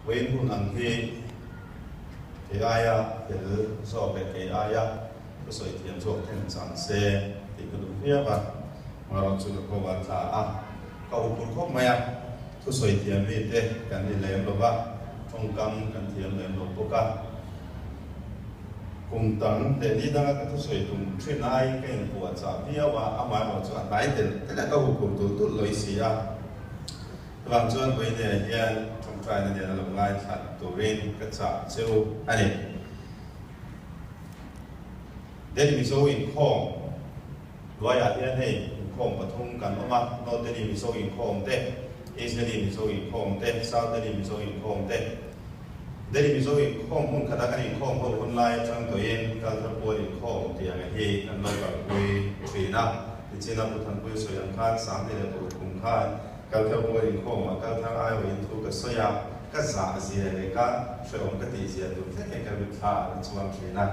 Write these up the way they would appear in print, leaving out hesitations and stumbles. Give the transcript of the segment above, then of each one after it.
Vawiin hun ang hi kei aia fel zawk leh kei aia thusawi thiam zawk ten chang se tih ka duh viau a, amaherawh chu ka ko a tla a, ka huphurh khawp mai a, thusawi thiam mite kan ni lem lo va, tawngkam kan thiam lem lo bawk a. Kum tam leh ni danga ka thusawi tum thin ai ka inpuah chah viau a, amaherawh chu a hnai telh telh a, ka huphurh tulh tulh lawi si a. Chuvang chuan vawiinah hian tawngtaina nen a lo ngaithla turin ka chah che u a ni. Delhi Mizo inkhawm hnuaiah hian hei inkhawm pathum kan awm a, North Delhi Mizo inkhawm te, East Delhi Mizo inkhawm te, South Delhi Mizo inkhawm te. Delhi Mizo inkhawm hmun khata kan inkhawm ho hun lai atang tawhin Kalthar Pual inkhawm tih ang hi kan lo kalpui thin a. Tichina Pu Thanpuia sawi ang khan 2006 kum khan Kalthar Pual inkhawmah Kalthar aiawhin thu ka sawi a, ka zah zia leh ka hrehawm ka tih zia tur thleng hian ka lut thla a la chuang thin a.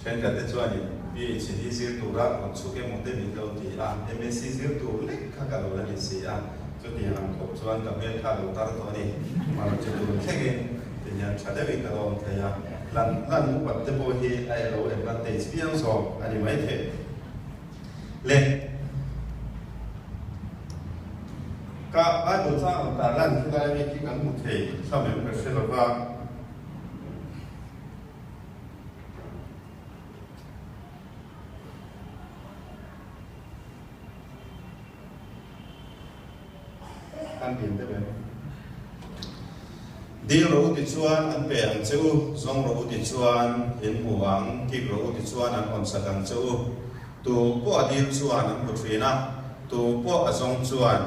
Thenkhat te chuanin PhD zir tura rawn chhuk emaw te min lo ti a, MSc zir tur lek kha ka lo la ni si a, chutiang ang khawp chuan ka hmel kha a lo tar tawh a ni. Mar chu tur thlengin ti hian tha deuhin ka lo awm thei a, lan lan upat te pawh hi a lo advantage viau zawk a ni maithei. Le ka Bible chang rawn tar lan khilai ami khi kan hmu thei hlauh em ka hre lova. Kan pian deuh em? Dil rawh u ti chuan an pe ang che u, zawng rawh u ti chuan in hmu ang, kik rawh u ti chuan an hawn sak ang che u. Tu pawh a dil chuan an hmu thin a, tu pawh a zawng chuan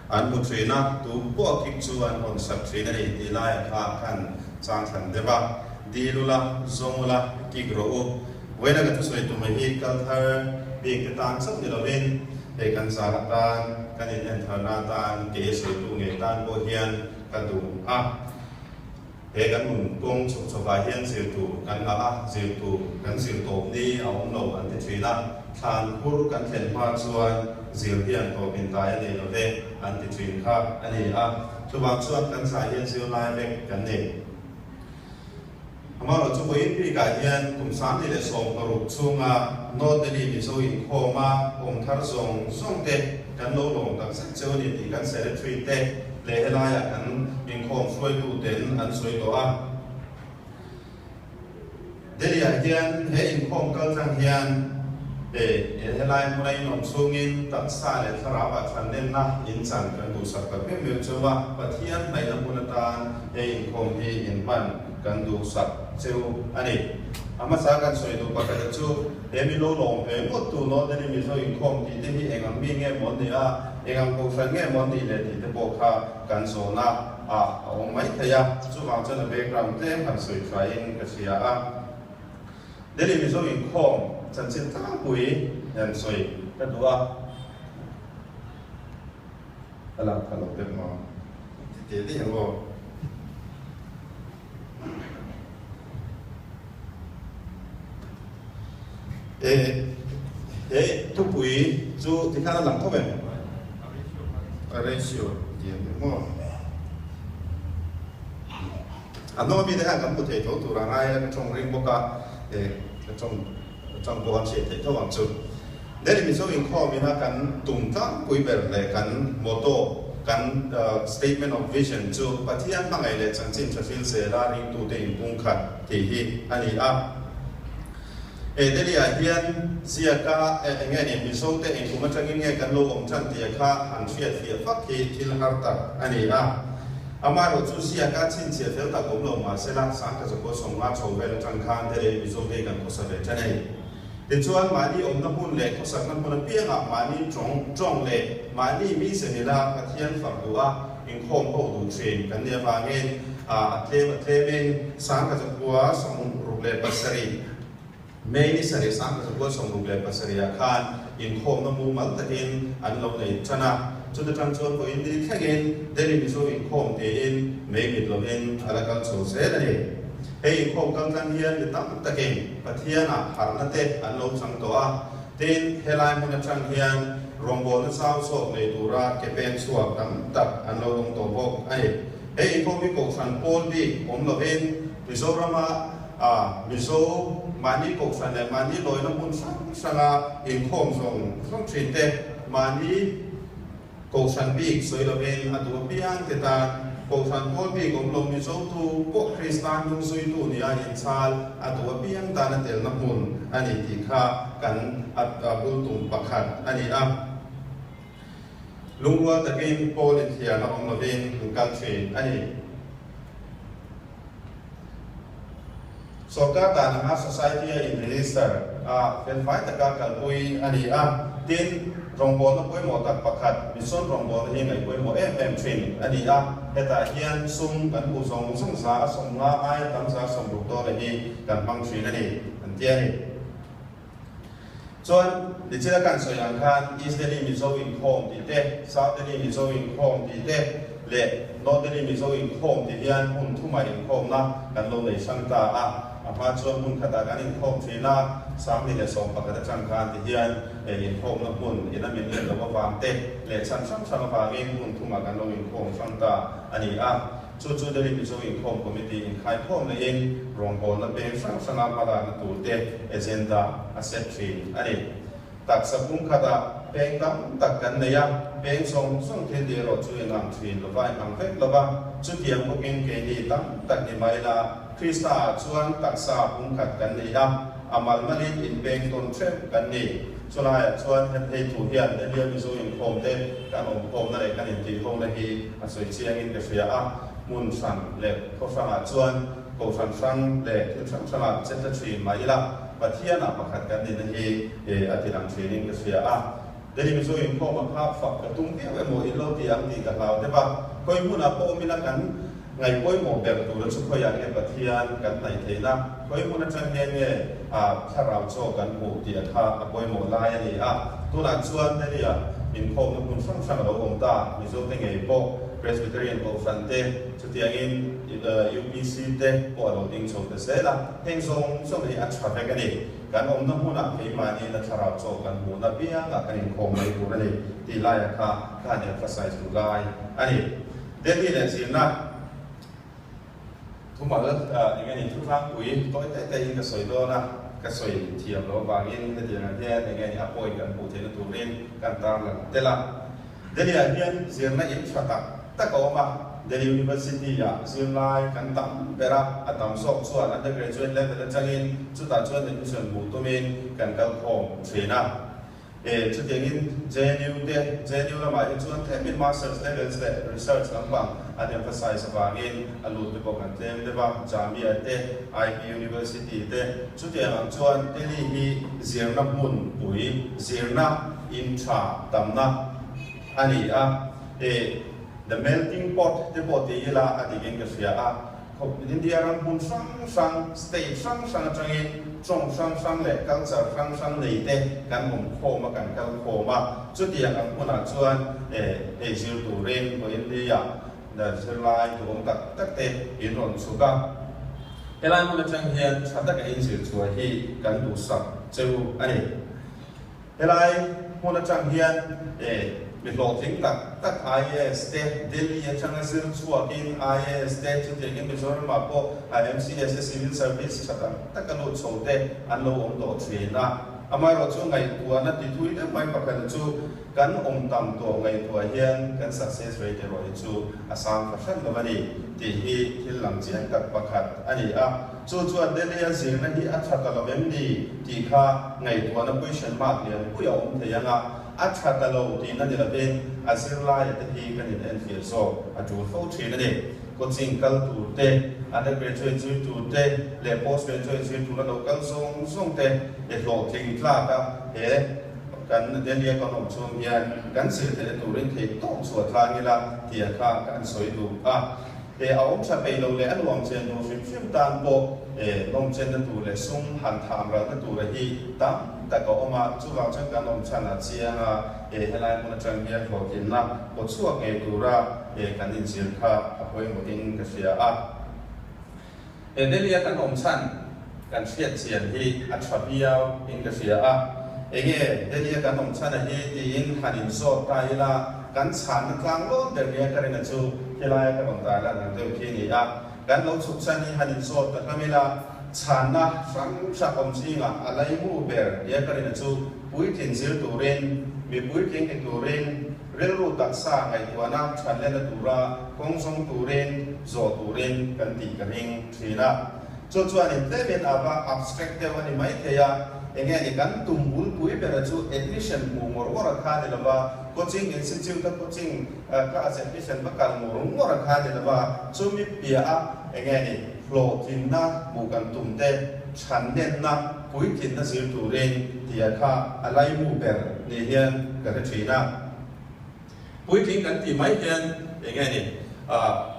an hmu thin a, tu pawh a kik chu an hawn sak thin a ni tih laia kha khan chang thlan deuh a. Dil ula, zawng ula, kik rawh u. Vawiina ka thusawi tumah hi kal thar bik te tan chauh ni lovin hei kan zar atan, kan in entharna atan, kei a sawitu ngei tan pawh hian ka duh a. He kan nun kawng chhuk chhawkah hian zir tur kan ngah a, zir tur kan zir tawp ni a awm lo an ti thin a, thlan phur kan thlen hma chuan zir hian tawp intai a nei lo ve an ti thin kha a ni a, chuvang chuan kan zai hian zirlai vek kan ni. Amaherawh chu vawiin bikah hian kum 2016 chhunga North Delhi Mizo inkhawma awm thar zawng zawng te kan lo lawm tak zet cheu a ni tih kan Secretary te leh helaiah kan inkhawm hruaitu ten an sawi tawh a. Delhi-ah hian he inkhawm kal tlang hian helai hmuna inawm chhungin taksa leh thlarauah thlanlenna inchan kan duhsak tak meuh meuh cheu a, Pathian hnaihna hmun atan he inkhawm hi inhman kan duhsak cheu a ni. A hmasa kan sawi duh pakhat chu he mi lo lawm ve ngawt tu Northern Mizo inkhawm tih te hi eng ang mi nge maw an nih a, eng ang kohhran nge maw an nih le tih te pawh kha kan zawhna ah a awm mai thei a, chuvang chuan a background tlem han sawi thain ka hria a. Delhi Mizo inkhawm chanchin tlangpui hian sawi ka duh a. A lang kha lo deuh maw? Ti teh daih ang aw. E, he thupui chu tikhan a lang tho em? A ratio ti ang deuh maw? A hnung ami te khan kan hmu thei tho tur a ngai a, ka tawng ring bawk a, e, ka tawng tawng pawh an hriat theih tho ang chu. Delhi Mizo inkhawm ina kan tum tlangpui ber leh kan motto, kan statement of vision chu Pathian hmangaih leh chanchin tha hril zela ringtute inpungkhat tih hi a ni a. E Delhi-ah hian ziaka eng nge ni Mizo te engkum atangin nge kan lo awm tan tih kha han hriat fiah fak hi thil har tak a ni a. Amaherawh chu ziaka chhinchhiah fel tak awm lo mahsela Sangka Zakua 50 chho vel atang khan Delhi Mizo te kan khawsa ve tan a ni. Tichuan mahni awmna hmun leh khawsakna hmun apiangah mahni tawng tawng leh mahni mi zenila Pathian fak duh a inkhawm ho duh thin kan nih avangin a tlem a tlemin 1967 May ni sarih 1967 ah khan inkhawmna mumal takin an lo nei tan a, chuta tang chuan vawiin ni thlengin Delhi Mizo inkhawm tiin mei mit lovin a la kal chho zel a ni. Hei inkhawm kal tlang hian mi tam takin Pathianah harhna te an lo chang tawh a, tin helai hmun atang hian rawngbawlna chau zawk nei tura ke pen chhuak tam tak an lo awm tawh bawk a ni. He inkhawm hi Kohhran pawl bik awm lovin Mizorama Mizo mahni Kohhran leh mahni lawina hmun hrang hranga inkhawm zawng zawng thin te mahni Kohhran bik sawi lovin a duh apiang te tan Kohhran pawl bik awm lo Mizo tu pawh Krista hnung zuitu nia inchhal a duh apiang tan a telna hmun a ni tih kha kan a bul tum pakhat a ni a. Lungrual takin pawl inthiarna awm lovin an kal thin a ni. Sorkar dan anga Society a in-register a, felfai taka kalpui a ni a. Tin, rawngbawlna pawimawh tak pakhat, mission rawngbawlna hi ngaih pawimawh em em thin a ni a. Hetah hian sum kan hmuh zawng zawng za a 50 aia tam za 60 dawna hi kan hmang thin a ni, an ti a ni. Chuan, nichina kan sawi ang khan East Delhi Mizo inkhawm tih te, South Delhi Mizo inkhawm tih te leh North Delhi Mizo inkhawm tih hian hmun thuma inkhawmna kan lo nei hrang ta a. A hma chuan hmun khatah kan inkhawm thin a, 2011 atang khan ti hian inkhawmna hmun ina min let loh avang te leh chhan hrang hrang avangin hmun thumah kan lo inkhawm hrang ta a ni a. Chu chu Delhi Mizo Inkhawm Committee inkhaikhawm lehin rawngbawlna peng hrang hranga hmalakna turte agenda a set thin a ni. Taksa pum khatah peng tam tak kan nei a, peng zawng zawng thil tih erawh chu inang thin lova, inang vek lova, chutiang bawkin keini tam tak ni mai la, Krista ah chuan taksa pum khat kan ni a, a malmalin inpeng tawn theuh kan ni. Chulaiah chuan he phei thu hian Delhi Mizo Inkhawm te kan awmkhawmna leh kan intihhona hi a sawi chiangin ka hria a, hmun hran leh khaw hrangah chuan kohhran hrang leh thil hrang hrangah che tla thin mah ila Pathianah pakhat kan nihna hi a tilang thinin ka hria a. Delhi Mizo Inkhawm a kha fak ka tum viau emaw in lo ti ang tih ka hlau deuh a, khawi hmunah pawh awm ila kan Ngaih pawimawh ber tura chu khawiah nge Pathian kan hnaih theihna, khawi hmun atang hian nge a thlarau chaw kan hmuh tih a kha a pawimawh lai a ni a. Tunah chuan Delhi-ah inkhawmna hmun hrang hrang a lo awm ta, Mizote ngei pawh Presbyterian Kohhran te, chutiangin UPC te pawh a lo ding chho ta zel a, heng zawng zawng hi a tha vek a ni. Kan awmna hmunah keimahniin a thlarau chaw kan hmuhna piangah kan inkhawm mai tur a ni tih laia kha khan emphasize duh lai a ni. Delhi leh zirna thumal eng nge ni thutlangpui tawi te te in ka sawi dawn a, ka sawi thiam loh avangin hetiang ah hian eng nge ni a point kan hmuh theihna turin kan tarlan tel a. Delhi ah hian zirna in tha tak tak a awm a, Delhi University ah zirlai kan tam ber a, a tam zawk chuan undergraduate level atangin chutah chuan admission hmuh tumin kan kal khawm thin a. E, chutiangin JNU te, JNU lamah hi chuan tlemin Masters levels leh research lampang an emphasize avangin a lut te pawh kan tlem deuh a, Jamia te, IP University te, chutiang ang chuan Delhi hi zirna hmun pui, zirna in tha tamna a ni a. E, the melting pot te pawh ti ila a dikin ka hria a. India ram hmun hrang hrang, state hrang hrang atangin tawng hrang hrang leh culture hrang hrang nei te kan awm khawm a, kan kal khawm a. Chutiang ang hmunah chuan hei zir turin vawiin lia zirlai duhawm tak tak te in rawn chhuk a. Helai hmun atang hian tha taka inzir chhuah hi kan duhsak cheu a ni. Helai hmun atang hian mi hlawhtling tak tak IAS te, Delhi atanga zir chhuakin IAS te, chutiangin Mizoramah pawh MCS te Civil Service tha tak taka lut chho te an lo awm tawh thin a. Amaherawhchu ngaihtuahna ti thui deuh mai pakhat chu kan awm tam tawh ngaihtuah hian kan success rate erawh hi chu a sang fahran lo a ni tih hi thil lang chiang tak pakhat a ni a. Chu chuan Delhi-a zirna hi a tha ta lo em ni tih kha ngaihtuahna question mark lian pui a awm thei ang a, a tha ta lo tihna ni lovin a zirlaia te hi kan in enfiah zawk a tul fo thin a ni. Coaching kal tur te, undergraduate zui tur te leh postgraduate zui tura lo kal zawng zawng te i hlawhtling tlak a, he kan Delhi-a kan awm chhung hian kan zir theihna turin thei tawk chhuah tlang ila tih kha kan sawi duh a. He a awm tha peih lo leh a nuam chen duh hrim hrim tan pawh he nawm chenna tur leh sum han tham ralna tura hi tam tak a awm a, chuvang chuan kan awm chhan a chiang a, he helai hmun atang hian hlawhtlinna pawh chhuak ngei tura he kan inzir kha a pawimawhin ka hria a. He Delhi-a kan awm chhan kan hriat chian hi a tha viau in ka hria a, enge Delhi-a kan awm chhan a hi tiin han inzawt ta ila kan chhanna tlang lawn ber nia ka rin a chu. khelaia ka rawn tarlan ang deuh khi a ni a. Kan lo chhuk chhan hi han inzawt ta hlawm ila, chhanna hrang hrang awm zingah a laimu ber nia ka rin chu puitling zir turin, mi puitling ni turin, rilru taksa ngaihtuahna thanlena tura kawng zawng turin, zawh turin kan tih ka ring thin a. Chu chuanin tlemin a va abstract deuh a ni maithei a, enge ni kan tum bulpui bera chu admission hmuh ngawr ngawr a kha ni lova, coaching institute a coaching class admission va kal ngawr ngawr a kha ni lova, chumi piah a enge ni hlawhtlinna hmuh kan tum te chhanenna puitlinna zir turin tia kha a laimu ber ni hian ka hre thin a. Puitling kan tih mai hian enge ni ah.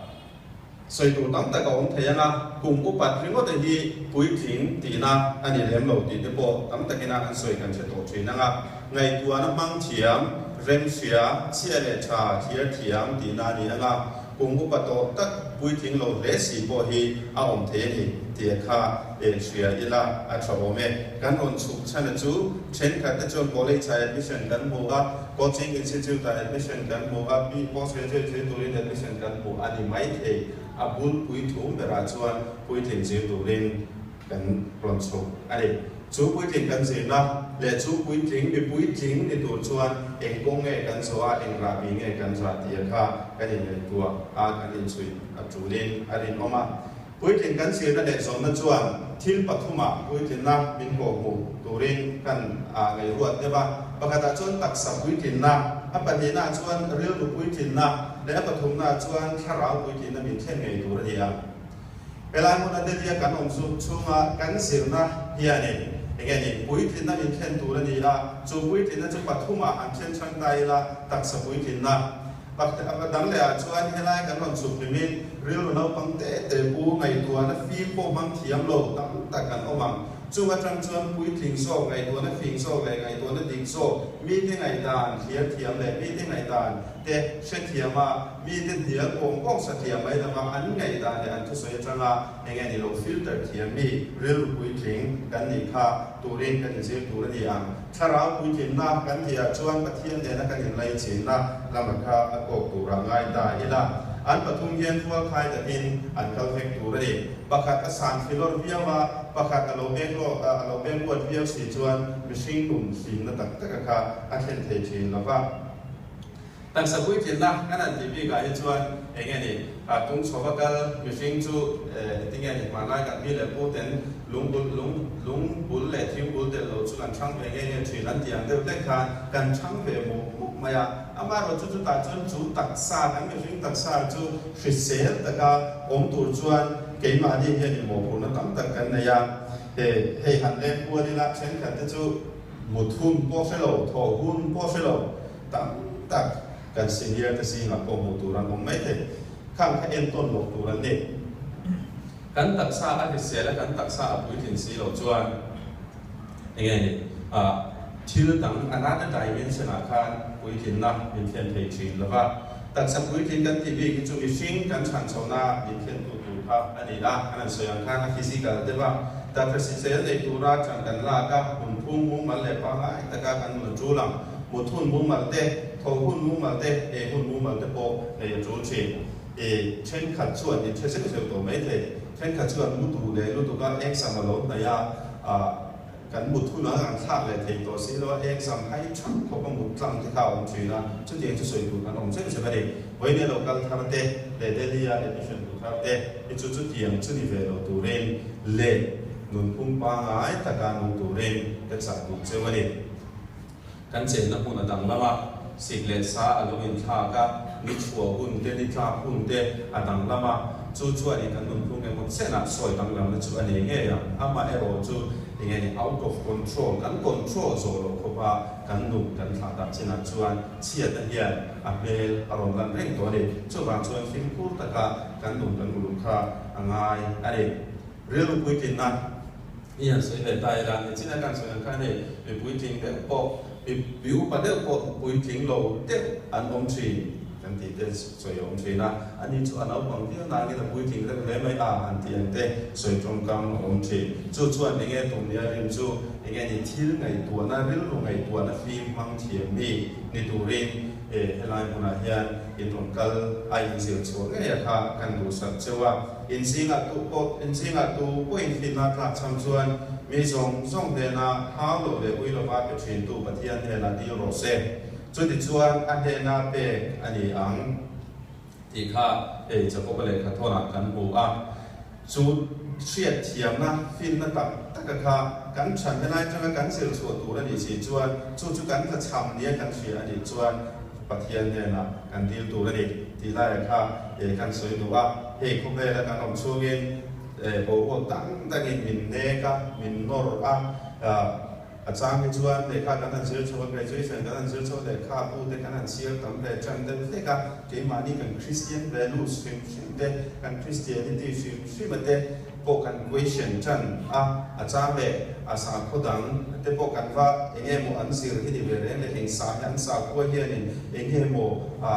Sawi tur tam tak a awm thei ang a, kum upat ringawt te hi puitling tihna a ni lem lo tih te pawh tam takin a an sawi kan hre tawh thin ang a. Ngaihtuahna hmang thiam, remhria, chhia leh tha thlir thiam tihna a ni ang a, kum upa tawh tak puitling lo hle si pawh hi a awm thei a ni tih kha hria ila a tha awm e. Kan rawn chhuk chhan a chu thenkhat te chuan college ah admission kan hmu a, Coaching Institute-ah admission kan hmu a, P Post Graduate zir turin admission kan hmu a ni maithei. A bulpui thum berah chuan puitling zir turin kan rawn chhuk a ni. Chu puitling kan zirna leh chu puitling mi puitling ni tur chuan eng kawng nge kan zawh a, eng rahbi nge kan rah tih a kha kan inngaihtuah a, kan inchhuih a tulin a rinawm a. Puitling kan zirna leh zawhna chuan thil pathumah puitlinna min kawhhmuh turin kan ngaihruat deuh a. Pakhatah chuan taksa puitlinna, a pahnihnaah chuan rilru puitlinna leh a pathumnaah chuan thlarau puitlinna min thlen ngei tur a ni a. Helai hmuna Delhi-a kan awm zuk chhunga kan zirna hianin enge ni puitlinna min thlen tur a ni a, chu puitlinna chu pathumah han thlen chang ta ila, taksa puitlinna, Pakhat dang leh ah chuan helai kan rawn chhuk hlimin rilru naupang te te pu ngaihtuahna fim pawh hmang thiam lo tam tak kan awm ang. Chung atang chuan puitling zawk, ngaihtuahna fing zawk leh ngaihtuahna dik zawk, mite ngaihdan thlir thiam leh mite ngaihdan te hrethiam a, mite hnial pawng pawng sa thiam mai lova an ngaihdan leh an thusawi atanga enge ni lo filter thiam mi rilru puitling kan nih kha turin kan inzir tur a ni ang. Thlarau puitlinna kan tihah chuan Pathian nena kan inlaichinna lama kha a kawk turah ngai ta ila. An pathum hian rualkhai takin an kal vek tur a ni. Pakhat a san filawr viau a, pakhat a lo beng lawk a, a lo beng ruat viau si chuan mihring tum hlimna tak taka kha a thlen thei thin lo va. Taksa puitlinna kan han tih bikah hi chuan eng nge ni, tung chhova kal mihring chu engtin nge ni, hmanlai kan pi leh pu ten lungbul lung lungbul leh thingbul telh lo chu kan chhang ve nge nge thin an tih ang deuh hlek khan kan chhang ve muk muk mai a. Amaherawh chu chutah chuan chu taksa kan mihring taksa chu hrisel taka awm tur chuan keimahni hian inmawhphurhna tam tak kan nei a. Hei han leng kual ila thenkhat te chu mut hun pawh hre lo, thawh hun pawh hre lo, Tam tak kan senior te zingah pawh hmuh tur an awm mai thei. Khang kha entawn loh tur an ni. Kan taksa a hrisel a, kan taksa a puitlin si loh chuan enge ni ah thil dang another dimension ah khan puitlinna min thlen thei thin lo va. Taksa puitling kan tih bik hi chu mihring kan chhan chhohna min thlentu tur kha a ni a, kan han sawi ang khan a physical deuh a, taksa hrisel nei tura chan kan lak a, nunphung mumal leh pangngai taka kan nun a tul ang. Mut hun mumal te, tho hun mumal te, ei hun mumal te pawh nei a tul thin. I thenkhat chuan in hre zeuh zeuh tawh mai thei. Thenkhat chuan mu duh leh lutuk a, exam a lo hnaih a, ah kan mut hun ang an thlak leh thei tawh si lo a, exam hai thap khawp a mut tlang te kha a awm thin a, chutiang chu sawi tur kan awm zeuh zeuh a ni. Vawiin lo kal thar te leh Delhi a admission duh thar te hi chu chutiang chu ni ve lo turin leh nunphung pangngai taka nung turin ka chah duh cheu a ni. Kan chenna hmun a danglam a, sik leh sa a lo inthlak a, ni chhuah hun te, ni tlak hun te a danglam a, chu chuanin kan nunphung emaw chenah sawi danglamna chu a nei ngei ang. Amaherawh chu enge ni out of control, kan control zawh loh khawpa kan nun kan thlah dah chinah chuan chhiatna hian a hmel a rawn lan reng tawh a ni. Chuvang chuan fimkhur taka kan nun kan uluk kha a ngai a ni. Rilru puitlinna. I han sawi ve ta ila, nichin a kan sawi ang khan hei mi puitling deuh pawh, mi mi upa deuh pawh puitling lo deuh an awm thin kan tih te sawi a awm thin a, ani chu a naupang viau nangin a puitling reuh hle mai a han tih ang te sawi tawngkam a awm thin. Chu chuan enge tum nia rim chu enge ni thil ngaihtuahna, rilru ngaihtuahna fim hmang thiam mi ni turin helai hmunah hian. in rawn kal a inzir chhuah ngei a kha kan duhsak cheu a. In zingah tu pawh in zingah tu pawhin finna tlakchham chuan mi zawng zawng hnena hau lo leh ui lova pe thintu Pathian hnenah dil rawh se. Chutichuan a hnena pek a ni ang. Tih kha hei Jakoba lehkha thawnah kan hmu a. Chu hriatthiamna, finna tak taka kha kan than helai atanga kan zir chhuah tur a nih si chuan chu chu kan tlachham nia kan hria a nih chuan Pathian hnenah kan dil tur a ni tih laiah kha kan sawi duh a. Hei khawvela kan awm chhungin boruak dang dangin min nek a, min nawr a. A chang hi chuan lehkha kan han zir chho a, graduation kan han zir chho a, lehkha bu te kan han chhiar tam ve tan deuh hlek a, keimahni kan Christian values hrim hrim te, kan Christianity hrim hrim a te pawh kan question tan a, a chang leh a sakhaw dang te pawh kan va eng nge maw an zir hi ni ve reng leh eng sa hi an sakhua hianin eng nge maw a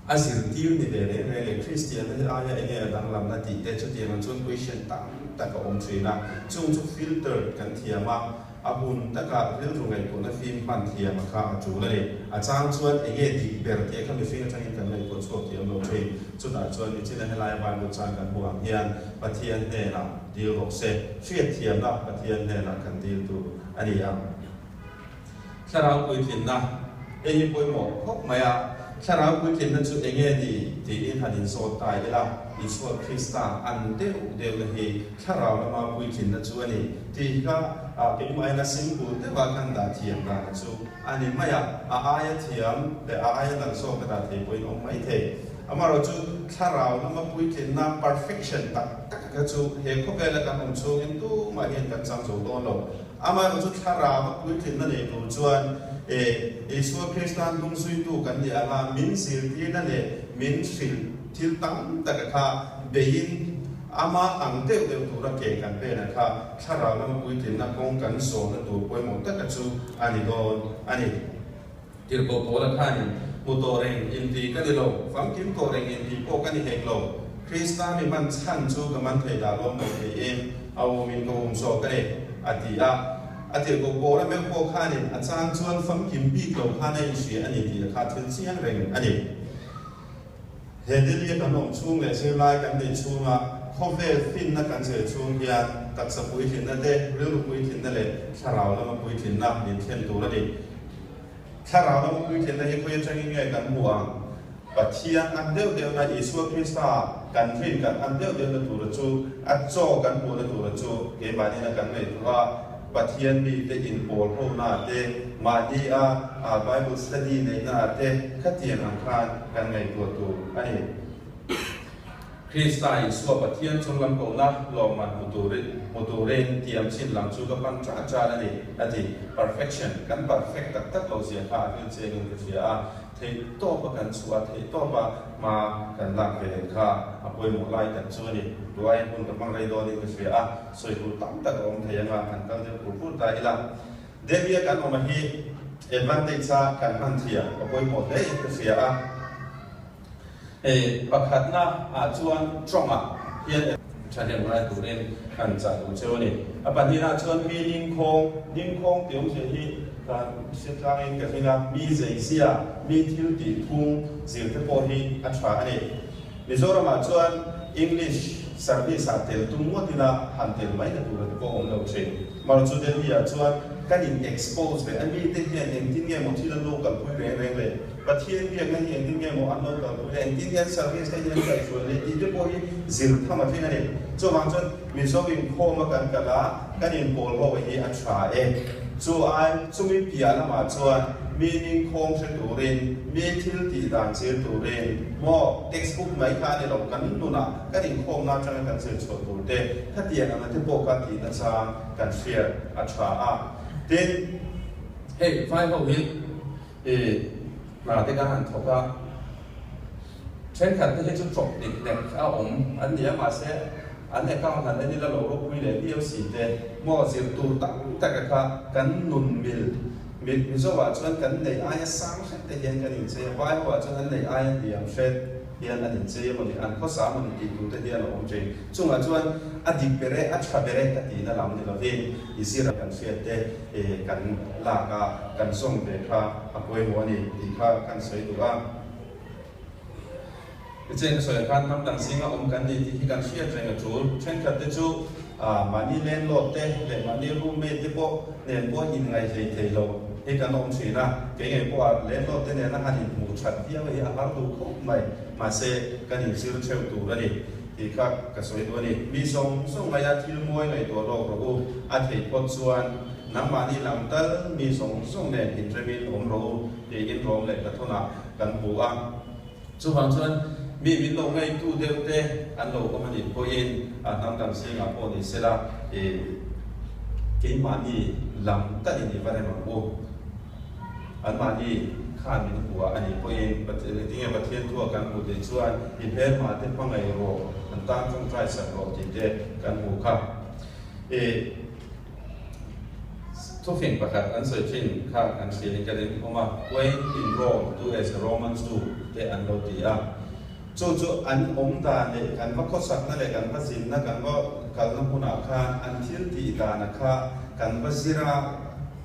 a zirtir ni ve reng reng leh Kristianna hi aia enge a danglamna tih te chutiang ang chuan question tam tak a awm thin a, chung chu filter kan thiam a, a hun taka rilru ngaihtuahna fim hman thiam a kha a tul a ni. A chang chuan enge dik ber tih kha mihring atangin kan ngaihtuah chhuak thiam lo thin. Chutah chuan nichina helaia Bible chang kan hmuh ang hian Pathian hnenah dil rawh se, hriatthiamna Pathian hnenah kan dil tur a ni ang. Thlarau puitlinna, Hei hi pawimawh khawp mai a, thlarau puitlinna chu eng nge ni tiin han inzawt ta ila, Isua Krista an deuh deuhna hi thlarau lama puitlinna chu a ni tih kha keimah ina simple deuha kan dah thiam dana chu a ni mai a, a aia thiam leh a aia nalh zawk ka dah thei pawhin awm mai thei. Amaherawhchu thlarau lama puitlinna perfection tak tak kha chu he khawvela kan awm chhungin tumah hian kan chang zo dawn lo. Amaherawhchu thlarau a puitlinna nei tur chuan e Isua Kristan hnungzuitu kan nih anga min zirtirna leh min hrilh thil tam taka kha beiin ama ang deuh deuh tura ke kan pena kha thlarau lama puitlinna kawng kan zawhna tur pawimawh taka chu a ni dawn a ni. Tirhkoh Paula khanin, Hmu tawh reng inti ka ni lo, famkim tawh reng inti pawh ka ni hek lo. Krista mi hman chhan chu ka man thei dah lawm lo tiin a umin ka um zawk a ni, a ti a. A tirhkoh Paula meuh pawh khanin a chang chuan famkim bik lo khan a inhria a ni tih a kha thil chiang reng a ni. He Delhi-a kan awm chhung leh zirlai kan neih chhunga khawvel finna kan zir chhung hian taksa puitlinna te, rilru puitlinna leh thlarau lama puitlinna min thlen tur a ni. Thlarau lama puitlinna hi khawi atangin nge kan hmuh ang? Pathian an deuh deuhna, Isua Krista kan rin kan an deuh deuhna tura chu, a chaw kan hmuhna tura chu keimahniina kan ngaihtuah a, Pathian mite inpawl hona te, mahni a Bible study neihna ah te khatiang ang khan kan ngaihtuah tur a ni. Krista Isua Pathian chung lam kohna lawmman hmu turin hmu turin tiam chin lam chu ka pan ṭah ṭan a ni, a ti. Perfection, kan perfect tak tak lo zia kha a hrilh chengin ka hria a, theih tawpa kan chhuah a, theih tawpa hma kan lak ve leh kha a pawimawh lai tak chu a ni. Tuaiin hun ka hmang rei dawnin ka hria a. Sawi tur tam tak a awm thei anga han kal deuh pur pur ta ila. Delhi a kan awm a hi advantage a kan hman thiam a pawimawh hle in ka hria a. Hei pakhatna ah chuan tawngah hian thahnem ngai turin kan chah duh cheu a ni. A pahnihna chuan mi ningkhawng, ningkhawng tih awmzia hi kan hre tlangin ka ring a, mi zeizia, mi thil tih phung zir te pawh hi a tha a ni. Mizoramah chuan English service ah tel tum ngawt ila han tel mai na tur te pawh awm lo thin. Mar chu Delhi ah chuan kan in expose ve a mite hian engtin nge maw thil an lo kalpui reng reng le, Pathian biakna hi engtin nge maw an lo kalpui le, engtin nge an service te hi an kaihhruai le tih te pawh hi zir tham a tling a ni. Chuvang chuan Mizo inkhawm a kan kal a, kan inpawl ho hi a tha e. Chu ai chumi piah lamah chuan mi ningkhawng hre turin, mi thil tih dan zir turin maw textbook mai kha a ni lo, kan nunah kan inkhawmna atanga kan zir chhuah tur te khatiang anga te pawh kha tih nachang kan hriat a tha a. Tin, hei vai ho hi i hna te kan han thawk a, thenkhat te hi chu chawp dik nek a awm an ni a, mahse an account han en ila lo ropui leh viau si te maw zir tur tam taka kha kan nun mil mit Mizo ah chuan kan neih aia sang hret te hian kan inchei a, vai ho ah chuan an neih aia hniam hret hian an inchei a mawni, an khawsa a mawni tih tur te hian a awm thin. Chungah chuan a dik ber e, a tha ber e ka tihna lam ni lovin i zir a kan hriat te kan lak a, kan zawng ve kha a pawimawh a ni tih kha kan sawi duh a. Tichuan ka sawi ang khan hnam dang zinga awm kan ni tih hi kan hriat reng a tul. Thenkhat te chu mahni landlord te leh mahni roommate te pawh nen pawh inngaih hlei thei lo hi kan awm thin a. Kei ngei pawh a landlord te nena han inhmuh that viau hi a har duh khawp mai. Mahse kan inzir theuh tur a ni tih kha ka sawi duh a ni. Mi zawng zawng ngaia thil mawi ngaihtuah lawk rawh u. A theih phawt chuan nangmahni lam tal mi zawng zawng nen inremin awm rawh u tiin rawm leh ka thawnah kan hmu a. Chuvang chuan mi min lo ngaitu deuh te an lo awm a nih pawhin a hnam dang zingah pawh ni sela ih keimahni lam talin i va rem ang u. Anmahni khan min hua a nih pawhin tinge Pathian thua kan hmuh theih chuan i hmelma te hmangaih rawh, an tan tawngtai sak rawh tih te kan hmuh kha. Ih. Thufing pakhat an sawi thin kha kan hria in ka ring awm a, When in Rome do as the Romans do te an lo ti a. Chu chu an awm dan leh kan va khawsakna leh kan va zinna kan va kalna hmunah khan an thil tih dana kha kan va zir a,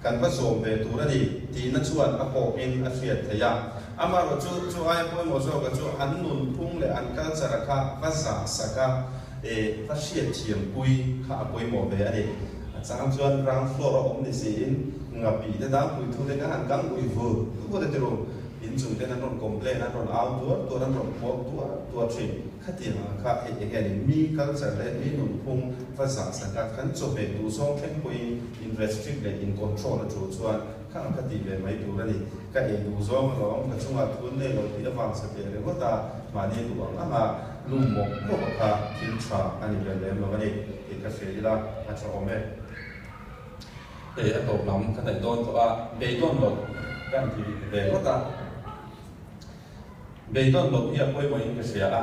kan va zawm ve tur a ni tihna chuan a kawkin a hriat theih a. Amaherawh chu chu aia pawimawh zawka chu an nunphung leh an culture a kha va zah sak a, E, va hriatthiampui kha a pawimawh ve a ni. A chang chuan ground floor a awm ni siin ngapih te dang pui thu te khan an kang ui vur vur a tiru. Inchung ten an rawn complain, an rawn au tuar tuar, an rawn pawt tuar tuar thin. Khatiang ang kha hei enge ni, mi culture leh mi nunphung va zah sak a, kan chawhmeh duh zawng thleng pawhin in restrict leh in control a tul chuan kha ang kha tih ve mai tur a ni. Ka ei duh zawng alawm, ka chungah thu an nei lo tih avang satliah ringawt a, mahni duh ang ang a, Lum mawp mawp a kha thil tha a ni ber lem lo a ni tih ka hria ila a tha awm e. Hei a tawp lam ka hnaih dawn tawh a, beidawn loh kan ti ve ngawt a. Beidawn loh hi a pawimawhin ka hria a,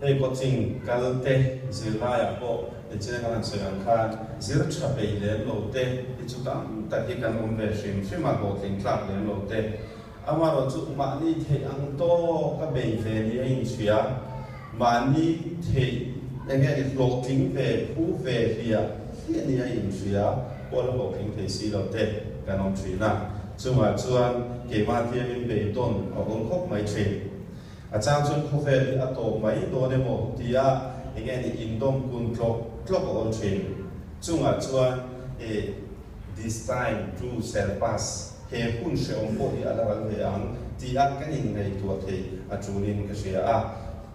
hei coaching kal te zirlaiah pawh nichina kan han sawi ang khan zir tha peih lem lo te hi chu tam tak hi kan awm ve hrim hrim a, hlawhtling tlak lem lo te. Amaherawh chu mahni theih ang tawk a bei ve ni a inchhia, mahni theih eng nge ni hlawhtling ve, phu ve hliah hliah ni a inhria pawh la hlawhtling thei si lo te kan awm thin a. Chungah chuan keimah thiamin beidawn a awm khawp mai thin. A chang chuan khawvel hi a tawp mai dawn emaw tia eng nge ni indawm kun tlawk tlawk a awm thin. Chungah chuan eh this time too shall pass. He hun hrehawm pawh hi a la ral ve ang tih a kan inngaihtuah theih a tulin ka hria a.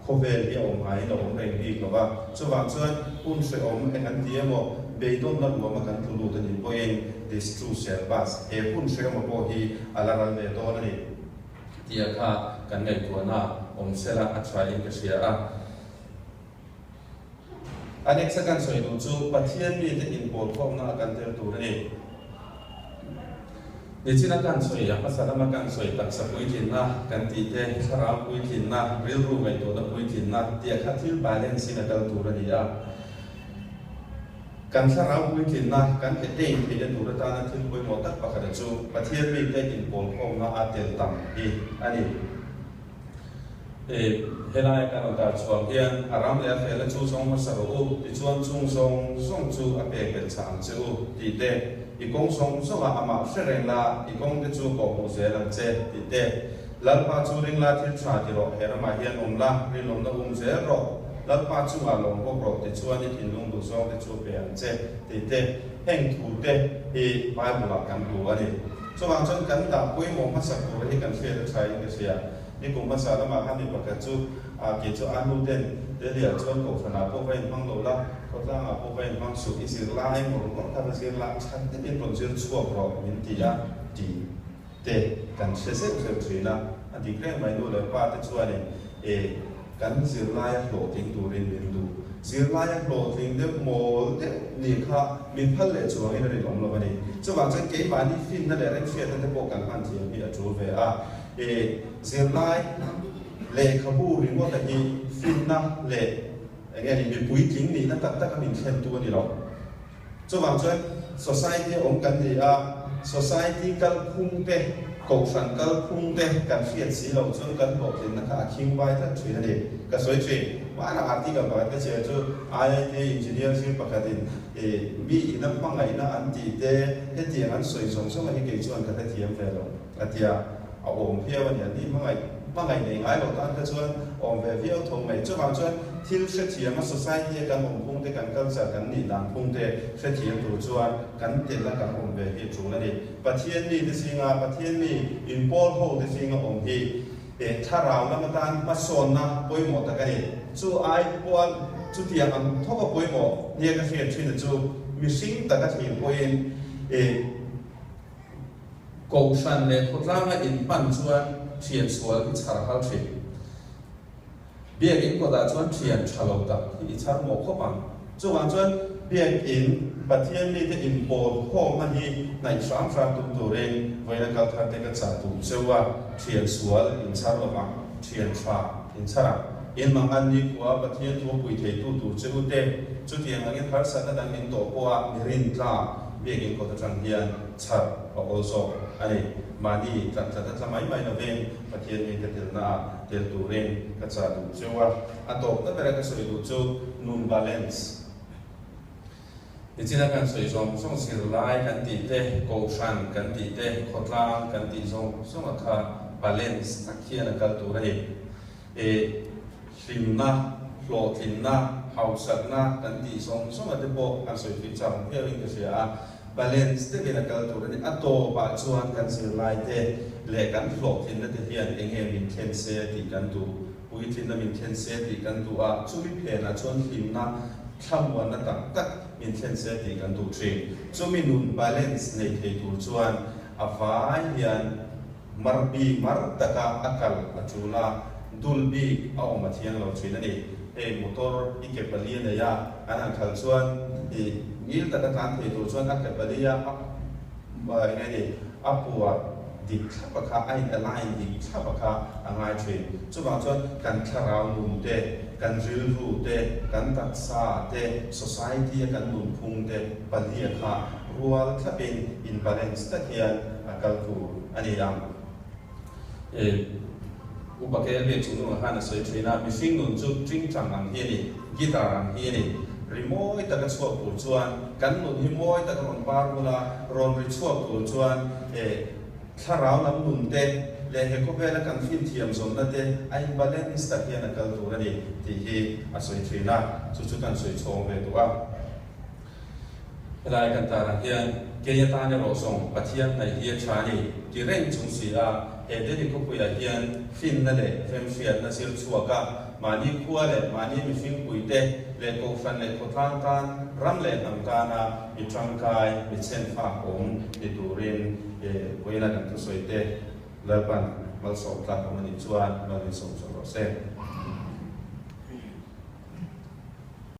Khawvel hi a awm ngaiin a awm reng bik lo va, chuvang chuan hun hrehawm eng an ti emaw, beidawnna ruama kan tlu lut a nih pawhin this too shall pass, he hun hrehawma pawh hi a la ral ve dawn a ni tih a kha kan ngaihtuahna awm sela a thain ka hria a. A next a kan sawi duh chu Pathian mite inpawlkhawmna a kan tel tur a ni. Nichina kan sawi, a hmasa lama kan sawi taksa puitlinna kan tih te, thlarau puitlinna, rilru ngaihtuahna puitlinna tih kha thil balance in a kal tur a ni a. Kan thlarau puitlinna kan attain theihna tur atana thil pawimawh tak pakhat a chu Pathian mite inpawlkhawmna a tel tam hi a ni. Hei helaia kan rawn tar chhuah hian a ram leh a felna chu zawng hmasa rawh u, tichuan chung zawng zawng chu a pek belh chah ang che u, tih te, i kawng zawng zawngah amah hre reng la, i kawng te chu kawh hmuh zel ang che, tih te, Lalpa chu ring la thil tha ti rawh, he ramah hian awm la, rinawmna um zel rawh, Lalpa chungah lawm bawk rawh, tichuan i thinlung duh zawng te chu pe ang che, tih te, heng thu te hi Bible-ah kan hmu a ni. Chuvang chuan kan dah pawimawh hmasa tur hi kan hriat a tha in ka hria. Ni kum hmasa lamah khan mi pakhat chu ah kei chu a nu ten Delhi-ah chuan kohhranah pawh va inhmang lo la, khawtlangah pawh va inhmang suh, i zir lai ngawr ngawr kha va zir la, chhan takin rawn zir chhuak rawh min ti a ti te kan hre zeuh zeuh thin a. A dik reng mai nu leh pa te chuanin e. Kan zirlaia hlawhtling turin min duh. Zirlaia hlawhtling deuh mawl deuh nih kha min phal leh chuangin a rinawm lo a ni. Chuvang chuan keimahni finna leh remhriatna te pawh kan hman thiam hi a tul ve a. E, zirlai lehkhabu ringawta hi finna leh eng nge ni mipuitling nihna tak taka min thlentu a ni lo. Chuvang chuan society a awm kan ni a, society kalphung te, kohhran kalphung te kan hriat si loh chuan kan hlawhtlinna kha a khing vai tlat thin a ni. Ka sawi thin, hmanah article pakhat ka chhiar chu IIT engineer zir pakhatin mi ina hmangaihna an tih te hetiang an sawi zawng zawng a hi kei chuan ka hrethiam ve lo a tia, a awm phiau a ni, an ni hmangaih. Hmangaih nei ngai lo tan kha chuan awm ve viau tho mai. Chuvang chuan thil hrethiam a society a kan awm phung te, kan culture, kan nih dan phung te hrethiam tur chuan kan tel a kan awm ve hi a tul a ni. Pathian mi te zinga, Pathian mi inpawl ho te zinga awm hi eh thlarau lam atan hmasawnna pawimawh tak a ni. Chu ai puan chutiang ang thawk a pawimawh nia ka hriat thin a chu mihring taka thlir pawhin eh Kohhran leh khawtlanga inhman chuan thian sual i chhar hal thin. Biakinn kawtah chuan thian tha lo tak hi i chhar mawh khawp ang. Chuvang chuan Biakinn Pathian mite inpawl khawmna hi hnaih hram hram tum turin vawiina kal thar te ka chah duh cheu a, thian sual in chhar lo vang, thian tha in chhar ang. In mangan nikhua Pathian thu pui theitu tur che u te, chutiang angin harsatna dang in tawh pawha mi rintlak Biakinn kawt atang hian chhar a awl zawk a ni. Mahni tlat tlat a tla mai mai lovin Pathian mite telnaah tel turin ka chah duh cheu a. A tawpna bera ka sawi duh chu nun balance. Nichina kan sawi zawng zawng zirlai kan tih te, kohhran kan tih te, khawtlang kan tih zawng zawng a kha balance tak hian a kal tur a ni. E hlimna, hlawhtlinna, hausakna kan tih zawng zawng a te pawh kan sawi thui chak ang viau in ka hria a, balance deuhin a kal tur a ni. A tawpah chuan kan zirlai te leh kan hlawhtlinna te hian eng nge min thlen se tih kan duh, puitlinna min thlen se tih kan duh a, chumi phenah chuan hlimna, thlamuanna tak tak min thlen se tih kan duh thin. Chumi nun balance nei thei tur chuan a vai hian Mar bik mar taka a kal a tul a, dul bik a awm a thiang lo thin a ni. Hei motor i ke pali a nei a, an han khalh chuan i ngil taka tlan thei tur chuan a ke pali a eng nge ni a pua dik thlap a kha, a in align dik thlap a kha a ngai thin. Chuvang chuan kan thlarau nun te, kan rilru te, kan taksa te, society a kan nunphung te pali a kha rual thlapin in balance tak hian a kal tur a ni ang. E Upa Kel Biak chung nungah khan a sawi thin a, mihring nun chu tingtang ang hi a ni, guitar ang hi a ni. Ri mawi taka chhuak tur chuan kan nun hi mawi taka rawn par bula rawn ri chhuak tur chuan e thlarau lam nun te leh he khawvela kan finthiam zawnna te a in balance tak hian a kal tur a ni tih hi a sawi thin a, chu chu kan sawi chhawng ve duh a. Helai kan tarah hian kei atan erawh zawng Pathian hnaih hi a tha a ni ti reng chung si a, he Delhi khawpuiah hian finna leh remhriatna zir chhuak a, mahni khua leh mahni mihringpui te leh kohhran leh khawtlang tan, ram leh hnam tana mi tangkai, mi chhenfak awm ni turin vawiina kan thusawi te Lalpan malsawm tlak awm a nih chuan mal min sawm chawlh rawh se.